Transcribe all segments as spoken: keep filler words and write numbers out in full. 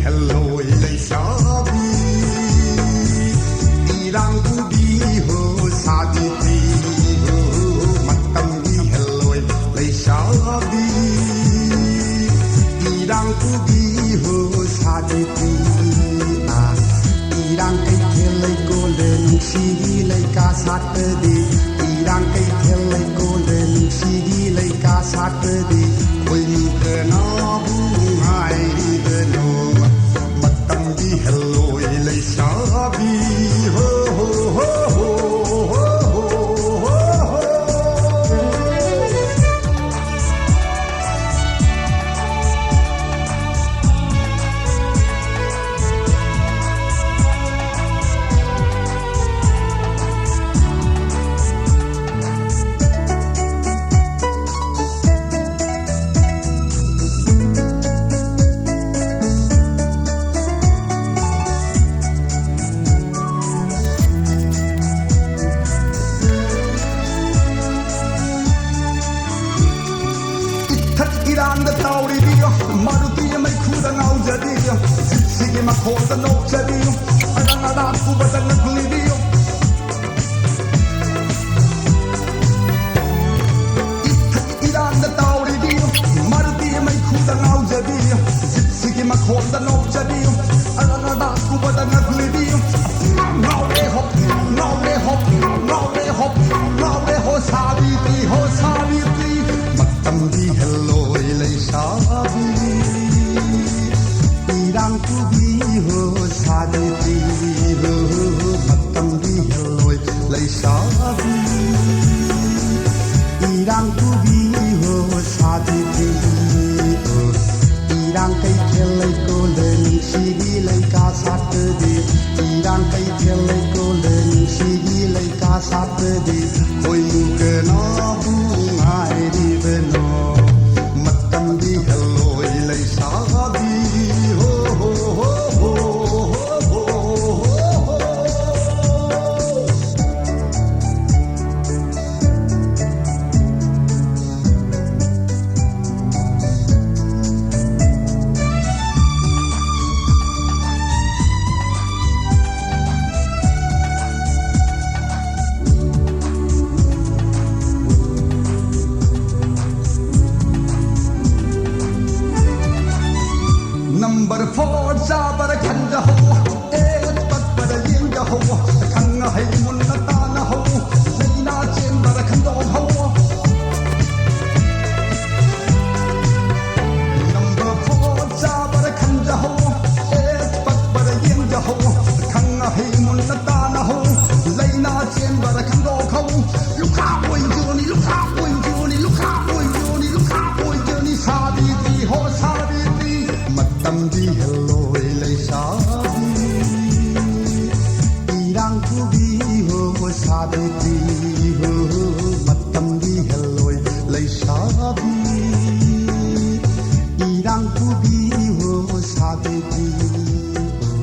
ꯍꯦꯜꯂꯣꯏ ꯂꯩꯁꯥꯕꯤ, ꯏꯔꯥꯡ ꯄꯨꯕꯤ ꯍꯣ, ꯁꯥꯕꯤꯕꯤ ꯍꯣ, ꯃꯇꯝꯒꯤ ꯍꯦꯜꯂꯣꯏ ꯂꯩꯁꯥꯕꯤ, ꯏꯔꯥꯡ ꯄꯨꯕꯤ ꯍꯣ, ꯁꯥꯕꯤꯕꯤ꯫ ꯑꯥ, ꯏꯔꯥꯡ ꯀꯩꯊꯦꯜ ꯂꯩꯀꯣꯜꯗ ꯅꯨꯡꯁꯤꯒꯤ ꯂꯩꯀꯥ ꯁꯥꯠꯄꯗꯤ, ꯏꯔꯥꯡ ꯀꯩꯊꯦꯜ ꯂꯩꯀꯣꯜꯗ ꯅꯨꯡꯁꯤꯒꯤ ꯂꯩꯀꯥ ꯁꯥꯠꯄꯗꯤ, ꯑꯩꯈꯣꯏ ꯃꯤ ꯀꯅꯥꯕꯨ ꯉꯥꯏꯔꯤꯕꯅꯣ? ꯃꯇꯝꯒꯤ ꯍꯦꯜꯂꯣꯏ ꯂꯩꯁꯥꯕꯤ꯫ ꯍꯣ, ꯍꯣ, ꯍꯣ꯫ ꯏꯊꯛ ꯏꯔꯥꯡꯗ ꯇꯥꯎꯔꯤꯕꯤ, ꯃꯔꯨꯇꯤ ꯃꯩꯈꯨꯗ ꯉꯥꯎꯖꯕꯤ, ꯖꯤꯞꯁꯤꯒꯤ ꯃꯈꯣꯜꯗ ꯅꯣꯛꯆꯕꯤ, ꯑꯔꯥꯡ ꯑꯔꯥꯛ ꯄꯨꯕꯗ ꯉꯛꯂꯤꯕꯤ꯫ ꯏꯊꯛ ꯏꯔꯥꯡꯗ ꯇꯥꯎꯔꯤꯕꯤ, ꯃꯔꯨꯇꯤ ꯃꯩꯈꯨꯗ ꯉꯥꯎꯖꯕꯤ, ꯖꯤꯞꯁꯤꯒꯤ ꯃꯈꯣꯜꯗ ꯅꯣꯛꯆꯕꯤ, ꯑꯔꯥꯡ ꯑꯔꯥꯛ ꯄꯨꯕꯗ ꯉꯛꯂꯤꯕꯤ꯫ ꯉꯥꯎꯔꯦ ꯍꯣ, ꯉꯥꯎꯔꯦ ꯍꯣ, ꯉꯥꯎꯔꯦ ꯍꯣ, ꯉꯥꯎꯔꯦ ꯍꯣ, ꯁꯥꯕꯤꯕꯤ ꯍꯣ, ꯁꯥꯕꯤꯕꯤ꯫ ꯃꯇꯝꯒꯤ ꯍꯦꯜꯂꯣꯏ ꯂꯩꯁꯥꯕꯤ, ꯏꯔꯥꯡ ꯄꯨꯕꯤ ꯍꯣ, ꯁꯥꯕꯤꯕꯤ ꯍꯣ, ꯃꯇꯝꯒꯤ ꯅꯝꯕꯔ ꯐꯣꯔ ꯆꯥꯕꯔ ꯈꯟꯖꯍꯧ, ꯑꯦꯠ ꯄꯠꯄꯔ ꯌꯦꯡꯖꯍꯧ, ꯈꯪ ꯑꯍꯩ ꯃꯨꯟꯅ ꯇꯥꯅꯍꯧ, ꯂꯩꯅꯥ ꯆꯦꯟꯕꯔ ꯈꯟꯗꯣꯛꯍꯧ꯫ ꯅꯝꯕꯔ ꯐꯣꯔ ꯆꯥꯕꯔ ꯈꯟꯖꯍꯧ, ꯑꯦꯠ ꯄꯠꯄꯔ ꯌꯦꯡꯖꯍꯧ, ꯈꯪ ꯑꯍꯩ ꯃꯨꯟꯅ ꯇꯥꯅꯍꯧ, ꯂꯩꯅꯥ ꯆꯦꯟꯕꯔ ꯈꯟꯗꯣꯛꯍꯧ꯫ ꯂꯨꯈꯥ ꯑꯣꯏꯖꯅꯤ, ꯂꯨꯈꯥ ꯑꯣꯏꯖꯅꯤ, ꯂꯨꯈꯥ ꯑꯣꯏꯖꯅꯤ, ꯂꯨꯈꯥ ꯑꯣꯏꯖꯅꯤ, ꯁꯥꯕꯤꯗꯤ ꯍꯣ ꯁꯥꯕꯤꯗꯤ꯫ ꯃꯇꯝꯗꯤ ꯍꯦꯜꯂꯣꯏ ꯂꯩꯁꯥꯕꯤ, ꯏꯔꯥꯡ ꯄꯨꯕꯤ ꯍꯣ ꯁꯥꯕꯤꯗꯤ ꯍꯣ꯫ ꯃꯇꯝꯗꯤ ꯍꯦꯜꯂꯣꯏ ꯂꯩꯁꯥꯕꯤ, ꯏꯔꯥꯡ ꯄꯨꯕꯤ ꯍꯣ ꯁꯥꯕꯤꯗꯤ ꯍꯣ꯫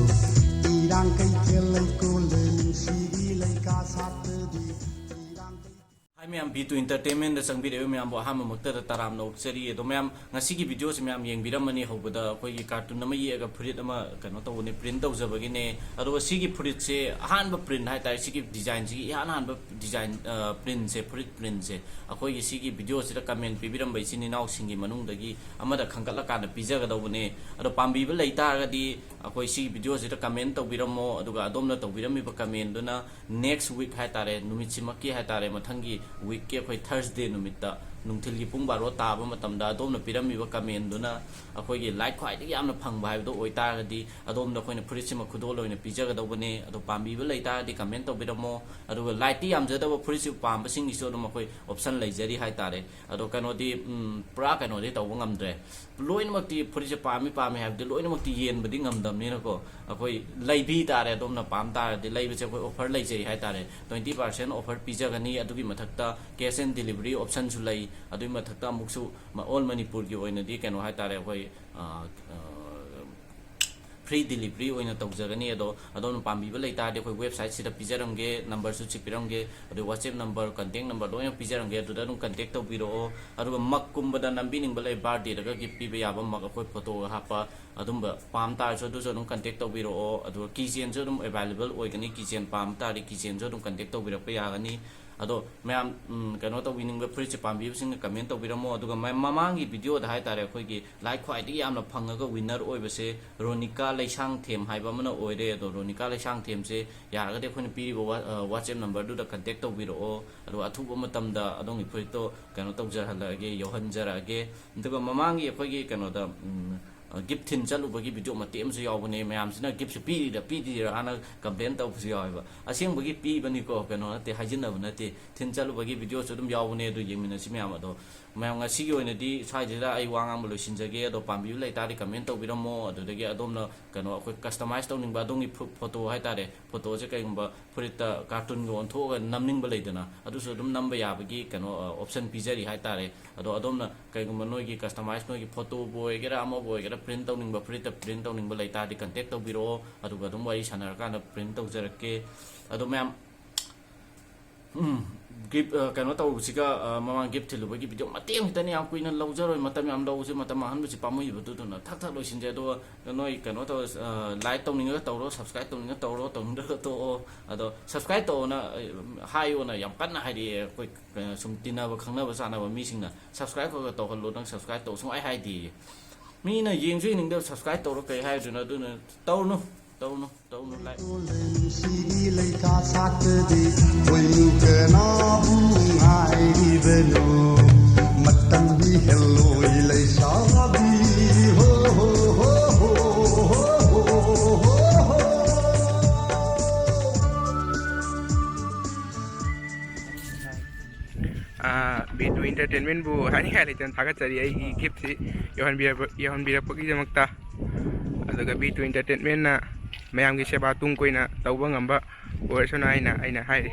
ꯏꯔꯥꯡ ꯀꯩꯊꯦꯜ ꯂꯩꯀꯣꯜ ꯅꯨꯡꯁꯤꯕꯤ ꯂꯩꯀꯥ ꯁꯥꯠꯄꯗꯤ ꯏꯔꯥꯡ ꯀꯩ- ꯍꯥꯏ ꯃꯌꯥꯝ, ꯕꯤ ꯇꯨ ꯏꯟꯇꯔꯇꯦꯟꯃꯦꯟꯗ ꯆꯪꯕꯤꯔꯛꯏꯕ ꯃꯌꯥꯝꯕꯨ ꯑꯍꯥꯟꯕꯃꯛꯇꯗ ꯇꯔꯥꯝꯅ ꯑꯣꯛꯆꯔꯤ꯫ ꯑꯗꯣ ꯃꯌꯥꯝ, ꯉꯁꯤꯒꯤ ꯚꯤꯗꯤꯑꯣꯁꯤ ꯃꯌꯥꯝ ꯌꯦꯡꯕꯤꯔꯝꯃꯅꯤ꯫ ꯍꯧꯕꯗ ꯑꯩꯈꯣꯏꯒꯤ ꯀꯥꯔꯇꯨꯟ ꯑꯃ ꯌꯦꯛꯑꯒ ꯐꯨꯔꯤꯠ ꯑꯃ ꯀꯩꯅꯣ ꯇꯧꯕꯅꯦ, ꯄ꯭ꯔꯤꯟ ꯇꯧꯖꯕꯒꯤꯅꯦ꯫ ꯑꯗꯨꯒ ꯁꯤꯒꯤ ꯐꯨꯔꯤꯠꯁꯦ ꯑꯍꯥꯟꯕ ꯄ꯭ꯔꯤꯟ ꯍꯥꯏꯇꯥꯔꯦ, ꯁꯤꯒꯤ ꯗꯤꯖꯥꯏꯟꯁꯤꯒꯤ ꯏꯍꯥꯟ ꯍꯥꯟꯕ ꯗꯤꯖꯥꯏꯟ, ꯑ, ꯄ꯭ꯔꯤꯟꯁꯦ, ꯐꯨꯔꯤꯠ ꯄ꯭ꯔꯤꯟꯁꯦ ꯑꯩꯈꯣꯏꯒꯤ ꯁꯤꯒꯤ ꯚꯤꯗꯤꯑꯣꯁꯤꯗ ꯀꯃꯦꯟ ꯄꯤꯕꯤꯔꯝꯕ ꯏꯆꯤꯟ ꯏꯅꯥꯎꯁꯤꯡꯒꯤ ꯃꯅꯨꯡꯗꯒꯤ ꯑꯃꯗ ꯈꯟꯒꯠꯂꯀꯥꯟꯗ ꯄꯤꯖꯒꯗꯧꯕꯅꯦ꯫ ꯑꯗꯣ ꯄꯥꯝꯕꯤꯕ ꯂꯩ ꯇꯥꯔꯒꯗꯤ ꯑꯩꯈꯣꯏ ꯁꯤꯒꯤ ꯚꯤꯗꯤꯑꯣꯁꯤꯗ ꯀꯃꯦꯟ ꯇꯧꯕꯤꯔꯝꯃꯣ꯫ ꯑꯗꯨꯒ ꯑꯗꯣꯝꯅ ꯇꯧꯕꯤꯔꯝꯃꯤꯕ ꯀꯃꯦꯟꯗꯨꯅ next week ꯍꯥꯏꯇꯥꯔꯦ, ꯅꯨꯃꯤꯠꯁꯤꯃꯛꯀꯤ ꯍꯥꯏꯇꯥꯔꯦ, ꯃꯊꯪꯒꯤ ꯋꯤꯛꯀꯤ ꯑꯩꯈꯣꯏ ꯊꯔꯁꯗꯦ ꯅꯨꯃꯤꯠꯇ ꯅꯨꯡꯊꯤꯜꯒꯤ ꯄꯨꯡ ꯕꯥꯔꯣ ꯇꯥꯕ ꯃꯇꯝꯗ ꯑꯗꯣꯝꯅ ꯄꯤꯔꯝꯃꯤꯕ ꯀꯃꯦꯟꯗꯨꯅ ꯑꯩꯈꯣꯏꯒꯤ ꯂꯥꯏꯛ ꯈ꯭ꯋꯥꯏꯗꯒꯤ ꯌꯥꯝꯅ ꯐꯪꯕ ꯍꯥꯏꯕꯗꯣ ꯑꯣꯏꯇꯥꯔꯒꯗꯤ ꯑꯗꯣꯝꯗ ꯑꯩꯈꯣꯏꯅ ꯐꯨꯔꯤꯠꯁꯤꯃ ꯈꯨꯗꯣꯜ ꯑꯣꯏꯅ ꯄꯤꯖꯒꯗꯧꯕꯅꯦ꯫ ꯑꯗꯣ ꯄꯥꯝꯕꯤꯕ ꯂꯩꯇꯥꯔꯒꯗꯤ ꯀꯃꯦꯟ ꯇꯧꯕꯤꯔꯝꯃꯣ꯫ ꯑꯗꯨꯒ ꯂꯥꯏꯛꯇꯤ ꯌꯥꯝꯖꯗꯕ ꯐꯨꯔꯤꯠꯁꯤ ꯄꯥꯝꯕꯁꯤꯡꯒꯤꯁꯨ ꯑꯗꯨꯝ ꯑꯩꯈꯣꯏ ꯑꯣꯞꯁꯟ ꯂꯩꯖꯔꯤ ꯍꯥꯏꯇꯥꯔꯦ꯫ ꯑꯗꯣ ꯀꯩꯅꯣꯗꯤ, ꯎꯝ, ꯄꯨꯔꯥ ꯀꯩꯅꯣꯗꯤ ꯇꯧꯕ ꯉꯝꯗ꯭ꯔꯦ꯫ ꯂꯣꯏꯅꯃꯛꯇꯤ ꯐꯨꯔꯤꯠꯁꯦ ꯄꯥꯝꯃꯤ ꯄꯥꯝꯃꯤ ꯍꯥꯏꯕꯗꯤ ꯂꯣꯏꯅꯃꯛꯇꯤ ꯌꯦꯟꯕꯗꯤ ꯉꯝꯗꯕꯅꯤꯅꯀꯣ, ꯑꯩꯈꯣꯏ ꯂꯩꯕꯤ ꯇꯥꯔꯦ꯫ ꯑꯗꯣꯝꯅ ꯄꯥꯝ ꯇꯥꯔꯗꯤ ꯂꯩꯕꯁꯦ ꯑꯩꯈꯣꯏ ꯑꯣꯐꯔ ꯂꯩꯖꯩ ꯍꯥꯏꯇꯥꯔꯦ, twenty percent offer ꯄꯤꯖꯒꯅꯤ꯫ ꯑꯗꯨꯒꯤ ꯃꯊꯛꯇ cash on delivery optionꯁꯨ ꯂꯩ꯫ ꯑꯗꯨꯒꯤ ꯃꯊꯛꯇ ꯑꯃꯨꯛꯁꯨ ꯃ-, all ꯃꯅꯤꯄꯨꯔꯒꯤ ꯑꯣꯏꯅꯗꯤ ꯀꯩꯅꯣ ꯍꯥꯏꯇꯥꯔꯦ, ꯑꯩꯈꯣꯏ, ꯑ, ꯑ, free delivery ꯑꯣꯏꯅ ꯇꯧꯖꯒꯅꯤ꯫ ꯑꯗꯣ ꯑꯗꯣꯝꯅ ꯄꯥꯝꯕꯤꯕ ꯂꯩꯇꯥꯔꯗꯤ ꯑꯩꯈꯣꯏ ꯋꯦꯕꯁꯥꯏꯠꯁꯤꯗ ꯄꯤꯖꯔꯝꯒꯦ, ꯅꯝꯕꯔꯁꯨ ꯆꯤꯛꯄꯤꯔꯝꯒꯦ, ꯑꯗꯨꯒ WhatsApp ꯅꯝꯕꯔ, contact number ꯂꯣꯏꯅ ꯄꯤꯖꯔꯝꯒꯦ꯫ ꯑꯗꯨꯗ ꯑꯗꯨꯝ contact ꯇꯧꯕꯤꯔꯛꯑꯣ꯫ ꯑꯗꯨꯒ ꯃꯛꯀꯨꯝꯕꯗ ꯅꯝꯕꯤꯅꯤꯡꯕ ꯂꯩ, ꯕꯥꯔꯗꯦꯗꯒ ꯒꯤꯐ ꯄꯤꯕ ꯌꯥꯕ ꯃꯛ ꯑꯩꯈꯣꯏ ꯐꯣꯇꯣꯒ ꯍꯥꯞꯄ, ꯑꯗꯨꯝꯕ ꯄꯥꯝ ꯇꯥꯔꯁꯨ ꯑꯗꯨꯁꯨ ꯑꯗꯨꯝ contact ꯇꯧꯕꯤꯔꯛꯑꯣ꯫ ꯑꯗꯨꯒ keychainꯁꯨ ꯑꯗꯨꯝ available ꯑꯣꯏꯒꯅꯤ, keychain ꯄꯥꯝ ꯇꯥꯔꯗꯤ keychainꯁꯨ ꯑꯗꯨꯝ contact ꯇꯧꯕꯤꯔꯛꯄ ꯌꯥꯒꯅꯤ꯫ ꯑꯗꯣ ꯃꯌꯥꯝ, ꯎꯝ, ꯀꯩꯅꯣ ꯇꯧꯕꯤꯅꯤꯡꯕ ꯐꯨꯔꯤꯠꯁꯦ ꯄꯥꯝꯕꯤꯕꯁꯤꯡꯅ comment ꯇꯧꯕꯤꯔꯝꯃꯣ꯫ ꯑꯗꯨꯒ ꯃ-, ꯃꯃꯥꯡꯒꯤ video ꯗ ꯍꯥꯏꯇꯥꯔꯦ, ꯑꯩꯈꯣꯏꯒꯤ like ꯈ꯭ꯋꯥꯏꯗꯒꯤ ꯌꯥꯝꯅ ꯐꯪꯉꯒ winner ꯑꯣꯏꯕꯁꯦ ꯔꯣꯅꯤꯀꯥ ꯂꯩꯁꯥꯡꯊꯦꯝ ꯍꯥꯏꯕ ꯑꯃꯅ ꯑꯣꯏꯔꯦ꯫ ꯑꯗꯣ ꯔꯣꯅꯤꯀꯥ ꯂꯩꯁꯥꯡꯊꯦꯝꯁꯦ ꯌꯥꯔꯒꯗꯤ ꯑꯩꯈꯣꯏꯅ ꯄꯤꯔꯤꯕ ꯋꯥ-, ꯑ, WhatsApp number ꯗꯨꯗ contact ꯇꯧꯕꯤꯔꯛꯑꯣ꯫ ꯑꯗꯨꯒ ꯑꯊꯨꯕ ꯃꯇꯝꯗ ꯑꯗꯣꯝꯒꯤ ꯐꯨꯔꯤꯠꯇꯣ ꯀꯩꯅꯣ ꯇꯧꯖꯍꯜꯂꯛꯑꯒꯦ, ꯌꯧꯍꯟꯖꯔꯛꯑꯒꯦ꯫ ꯑꯗꯨꯒ ꯃꯃꯥꯡꯒꯤ ꯑꯩꯈꯣꯏꯒꯤ ꯀꯩꯅꯣꯗ, ꯎꯝ, gift ꯊꯤꯟ ꯆꯠꯂꯨꯕꯒꯤ video ꯃꯇꯦꯛ ꯑꯃꯁꯨ ꯌꯥꯎꯕꯅꯦ꯫ ꯃꯌꯥꯝꯁꯤꯅ gift ꯁꯦ ꯄꯤꯔꯤꯔ ꯄꯤꯗ꯭ꯔꯤꯔꯥꯅ complain ꯇꯧꯕꯁꯨ ꯌꯥꯎꯋꯦꯕ꯫ ꯑꯁꯦꯡꯕꯒꯤ ꯄꯤꯕꯅꯤꯀꯣ, ꯀꯩꯅꯣ ꯅꯠꯇꯦ, ꯍꯥꯏꯖꯤꯟꯅꯕ ꯅꯠꯇꯦ꯫ ꯊꯤꯟ ꯆꯠꯂꯨꯕꯒꯤ video ꯁꯨ ꯑꯗꯨꯝ ꯌꯥꯎꯕꯅꯦ, ꯑꯗꯨ ꯌꯦꯡꯃꯤꯟꯅꯁꯤ ꯃꯌꯥꯝ꯫ ꯑꯗꯣ ꯃꯌꯥꯝ, ꯉꯁꯤꯒꯤ ꯑꯣꯏꯅꯗꯤ ꯁ꯭ꯋꯥꯏꯁꯤꯗ ꯑꯩ ꯋꯥ ꯉꯥꯡꯕ ꯂꯣꯏꯁꯤꯟꯖꯒꯦ꯫ ꯑꯗꯣ ꯄꯥꯝꯕꯤꯕ ꯂꯩꯇꯥꯔꯗꯤ comment ꯇꯧꯕꯤꯔꯝꯃꯣ꯫ ꯑꯗꯨꯗꯒꯤ ꯑꯗꯣꯝꯅ ꯀꯩꯅꯣ ꯑꯩꯈꯣꯏ customize ꯇꯧꯅꯤꯡꯕ ꯑꯗꯣꯝꯒꯤ ꯐꯣ-, photo ꯍꯥꯏꯇꯥꯔꯦ, photo ꯁꯦ ꯀꯩꯒꯨꯝꯕ ꯐꯨꯔꯤꯠꯇ cartoon ꯒ ꯑꯣꯟꯊꯣꯛꯑꯒ ꯅꯝꯅꯤꯡꯕ ꯂꯩꯗꯅ, ꯑꯗꯨꯁꯨ ꯑꯗꯨꯝ ꯅꯝꯕ ꯌꯥꯕꯒꯤ ꯀꯩꯅꯣ, ꯑ, option ꯄꯤꯖꯔꯤ ꯍꯥꯏꯇꯥꯔꯦ꯫ ꯑꯗꯣ ꯑꯗꯣꯝꯅ ꯀꯩꯒꯨꯝꯕ ꯅꯣꯏꯒꯤ customize, ꯅꯣꯏꯒꯤ photo ꯕꯨ ꯑꯣꯏꯒꯦꯔꯥ ꯑꯃꯕꯨ ꯑꯣꯏꯒꯦꯔꯥ print ꯇꯧꯅꯤꯡꯕ, ꯐꯨꯔꯤꯠꯇ print ꯇꯧꯅꯤꯡꯕ ꯂꯩꯇꯥꯔꯗꯤ contact ꯇꯧꯕꯤꯔꯛꯑꯣ, ꯑꯗꯨꯒ ꯑꯗꯨꯝ ꯋꯥꯔꯤ ꯁꯥꯟꯅꯔꯀꯥꯟꯗ print ꯇꯧꯖꯔꯛꯀꯦ꯫ ꯑꯗꯣ ꯃꯌꯥꯝ, ꯎꯝ, gift, ꯑ, ꯀꯩꯅꯣ ꯇꯧꯕꯁꯤꯒ, ꯑ, ꯃꯃꯥꯡ gift ꯊꯤꯜꯂꯨꯕꯒꯤ video ꯃꯇꯦꯛ ꯑꯃ ꯈꯤꯇꯅꯤ, ꯌꯥꯝ ꯀꯨꯏꯅ ꯂꯧꯖꯔꯣꯏ, ꯃꯇꯝ ꯌꯥꯝ ꯂꯧꯕꯁꯦ, ꯃꯇꯝ ꯃꯥꯡꯍꯟꯕꯁꯦ ꯄꯥꯝꯃꯨꯏꯕ꯫ ꯑꯗꯨꯗꯨꯅ ꯊꯛ ꯊꯛ ꯂꯣꯏꯁꯤꯟꯖꯦ꯫ ꯑꯗꯨꯒ ꯅꯣꯏ ꯀꯩꯅꯣ ꯇꯧ, ꯑ, like ꯇꯧꯅꯤꯡꯉꯒ ꯇꯧꯔꯣ, subscribe ꯇꯧꯅꯤꯡꯉꯒ ꯇꯧꯔꯣ, ꯇꯧꯅꯤꯡꯗ꯭ꯔꯒ ꯇꯣꯛꯑꯣ꯫ ꯑꯗꯣ subscribe ꯇꯧꯑꯣꯅ, ꯑ, ꯍꯥꯏꯌꯣꯅ ꯌꯥꯝ ꯀꯟꯅ ꯍꯥꯏꯔꯛꯑꯦ ꯑꯩꯈꯣꯏ, ꯑ, ꯁꯨꯝ ꯇꯤꯟꯅꯕ ꯈꯪꯅꯕ ꯆꯥꯟꯅꯕ ꯃꯤꯁꯤꯡꯅ꯫ Subscribe ꯈꯔ ꯈꯔ ꯇꯧꯍꯜꯂꯣ, ꯅꯪ subscribe ꯇꯧ ꯁꯨꯡꯍꯥꯏ ꯍꯥꯏꯗꯦꯌꯦ꯫ ꯃꯤꯅ ꯌꯦꯡꯁꯨ ꯌꯦꯡꯅꯤꯡꯗꯕ subscribe ꯇꯧꯔ ꯀꯩ ꯍꯥꯏꯗꯣꯏꯅꯣ? ꯑꯗꯨꯅ ꯇꯧꯔꯨꯅꯨ, ꯇꯧꯔꯨꯅꯨ, ꯇꯧꯔꯨꯅꯨ, like꯫ ꯅꯨꯡꯁꯤꯒꯤ ꯂꯩꯊꯥ ꯁꯥꯠꯇꯗꯤ ꯈꯣꯏꯃꯨ ꯀꯅꯥꯕꯨ ꯉꯥꯏꯔꯤꯕꯅꯣ? ꯃꯇꯝꯗꯤ ꯍꯦꯜꯂꯣꯏ ꯂꯩꯁꯥꯕꯤ꯫ ꯍꯣ, ꯍꯣ, ꯍꯣ꯫ ꯑꯥ, B two Entertainment ꯕꯨ ꯍꯥꯏꯅꯤꯡꯉꯥꯏ ꯂꯩꯇꯅ ꯊꯥꯒꯠꯆꯔꯤ꯫ ꯑꯩꯒꯤ gift ꯁꯤ ꯌꯧꯍꯟꯕꯤꯔꯛꯄ-, ꯌꯧꯍꯟꯕꯤꯔꯛꯄꯒꯤꯗꯃꯛꯇ꯫ ꯑꯗꯨꯒ B two Entertainment ꯅ ꯃꯌꯥꯝꯒꯤ ꯁꯦꯕꯥ ꯇꯨꯡ ꯀꯣꯏꯅ ꯇꯧꯕ ꯉꯝꯕ ꯑꯣꯏꯔꯁꯅꯨ ꯍꯥꯏꯅ ꯑꯩꯅ ꯍꯥꯏꯔꯤ꯫